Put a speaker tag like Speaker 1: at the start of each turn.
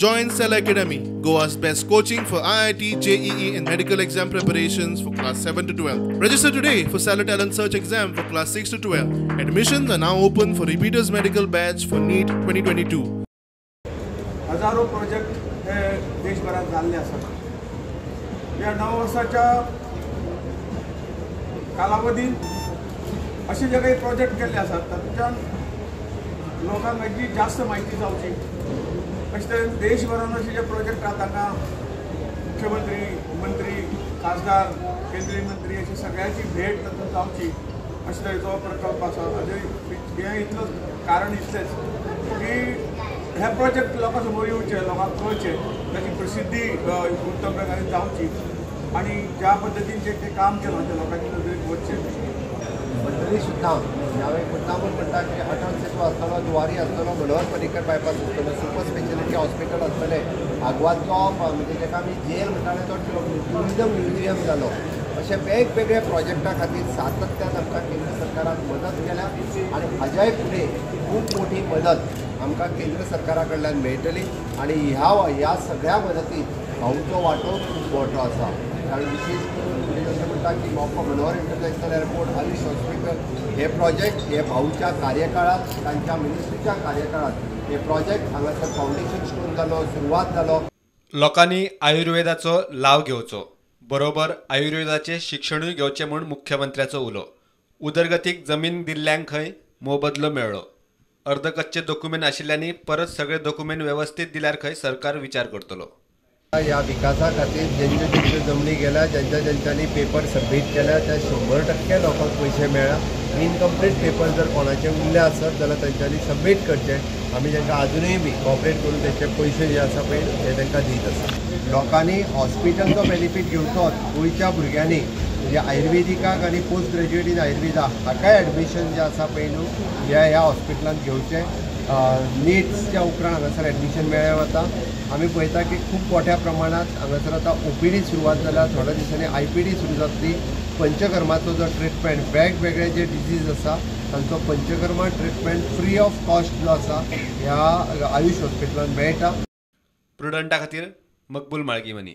Speaker 1: Join Cell Academy, Goa's best coaching for IIT, JEE and medical exam preparations for class 7 to 12. Register today for Stellar Talent Search exam for class 6 to 12. Admissions are now open for repeaters medical batch for NEET 2022.
Speaker 2: हजारो project हे देशभरात जाल्ले आसात. ह्या 9 वर्साच्या कालावधीत असे जे काही प्रोजेक्ट केल्ले आसात तातूंतल्यान लोकांक मागीर जास्त म्हायती जावची अशे तरेन देशभरान अशे जे प्रोजेक्ट आहा तांकां मुख्यमंत्री, मंत्री, खासदार, केंद्रीय मंत्री अशी सगळ्यांची भेट तातूंत जावची अशे तरेचो प्रकल्प आसा. आनी हें इतलो कारण इतलेंच की हे प्रोजेक्ट लोकां समोर येवचे, लोकांक कळचे, ताची प्रसिद्धी उत्तम प्रकारे जावची आनी ज्या पद्दतीन जे ते काम केलां तें लोकांच्या नदरेक वचचें.
Speaker 3: पण तरी सुद्दां ह्यावेळी मुद्दामून म्हणटा की अटल सेतू आसतलो, जुवारी आसतलो, मनोहर पर्रीकर बायपास आसतलो, सुपर स्पेशलिटी हॉस्पिटल आसतलें, आगवादचो म्हणजे जेका आमी जेल म्हणटाले तो ट्युरिजम म्युझियम जालो. अशे वेगवेगळ्या प्रोजेक्टा खातीर सातत्यान आमकां केंद्र सरकारान मदत केल्या आनी हाज्याय फुडें खूब मोठी मदत आमकां केंद्र सरकारा कडल्यान मेळटली आनी ह्या सगळ्या मदतीत भाऊचो वांटो खूब मोठो आसा. कारण विशेष करून म्हणजे जशें म्हणटा की Mopa Manohar international airport, Ayush hospital हे प्रोजेक्ट हे भाऊच्या कार्यकाळात, तांच्या मिनिस्ट्रीच्या कार्यकाळात हे प्रोजेक्ट हांगासर फावंडेशन स्टोन जालो, सुरवात जालो.
Speaker 4: लोकांनी आयुर्वेदाचो लाव घेवचो, बरोबर आयुर्वेदाचें शिक्षणूय घेवचें म्हूण मुख्यमंत्र्याचो उलो. उदरगतीक जमीन दिल्ल्यांक खंय मोबदलो मेळ्ळो. अर्दकच्चे दोकुमेंत आशिल्ल्यांनी परत सगळे दोकुमेंत वेवस्थीत दिल्यार खंय सरकार विचार करतलो.
Speaker 3: ह्या विकासा खातीर जेंचे जेंच्यो जमनी गेल्या, ज्यांच्या ज्यांच्यांनी पेपर सबमीट केल्या त्या 100% लोकांक पयशे मेळ्ळा. इनकम्प्लीट पेपर जर कोणाचे उरले आसत जाल्यार तांच्यांनी सबमीट करचे. आमी तांकां आजुनूय बी कॉपरेट करून तेंचे पयशे जे आसा पळय ते तांकां दीत आसा. लोकांनी हॉस्पिटलचो बेनिफीट घेवचोच. गोंयच्या भुरग्यांनी म्हणजे आयुर्वेदिकाक आनी पोस्ट ग्रेज्युएट इन आयुर्वेदा हाकाय एडमिशन जें आसा पळय न्हू ह्या हॉस्पिटलांत घेवचें. नीट्सच्या उपरांत हांगासर एडमिशन मेळ्ळें वता. आमी पळयता की खूब मोठ्या प्रमाणांत हांगासर आतां ओपीडी सुरवात जाल्या, थोड्या दिसांनी आयपीडी सुरू जातली. पंचकर्माचो जो ट्रिटमेंट, वेगवेगळे जे डिजीज आसा तांचो panchakarma treatment free of cost जो आसा ह्या आयुष हॉस्पिटलांत मेळटा.
Speaker 4: प्रुडंटा खातीर मकबूल माळगीमनी.